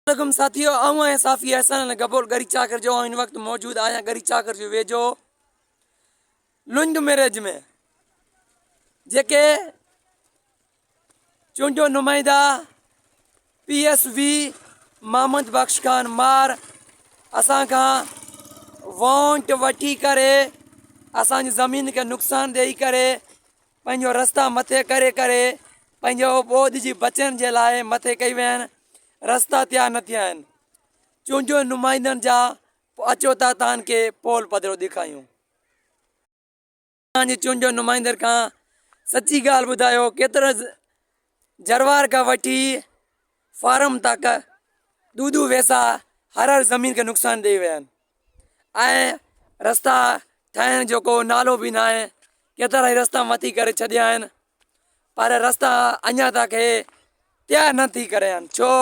عليڪم ساٿيو آئون آهيان صافي احسان علي گبول ڳري چاڪر جو هن وقت موجود آهيان ڳري چاڪر جو ويجهو لنڊ ميرج ۾ جيڪي چونڊيو نمائندا P S V Muhammad Bakhsh Khan Mahar اسان کان وونٽ وٺي ڪري اسان جي زمين کي نقصان ڏيئي ڪري پنهنجو رستا مٿي ڪري ڪري پنهنجو ٻوڏ جي بچڻ جي لاء مٿي ڪئي ويا آهن رستا تيار نه ٿيا آهن چونڊيو نمائندن جا اچو ته تان کي پول پڌرو ڏيکايون جي چونڊيو نمائندن کان سچي ڳالهه ٻڌايو ڪيترو جروار کان وٺي فارم تڪ دودو ويسا هر هر زمين کي نقصان ڏئي ويا آهن ۽ رستا ٺاهڻ جو ڪو نالو به ناهي ڪيترا ئي رستا مٿي ڪري ڇڏيا آهن پر رستا اڃا تڪ تيار نه ٿي ڪري آهن ڇو؟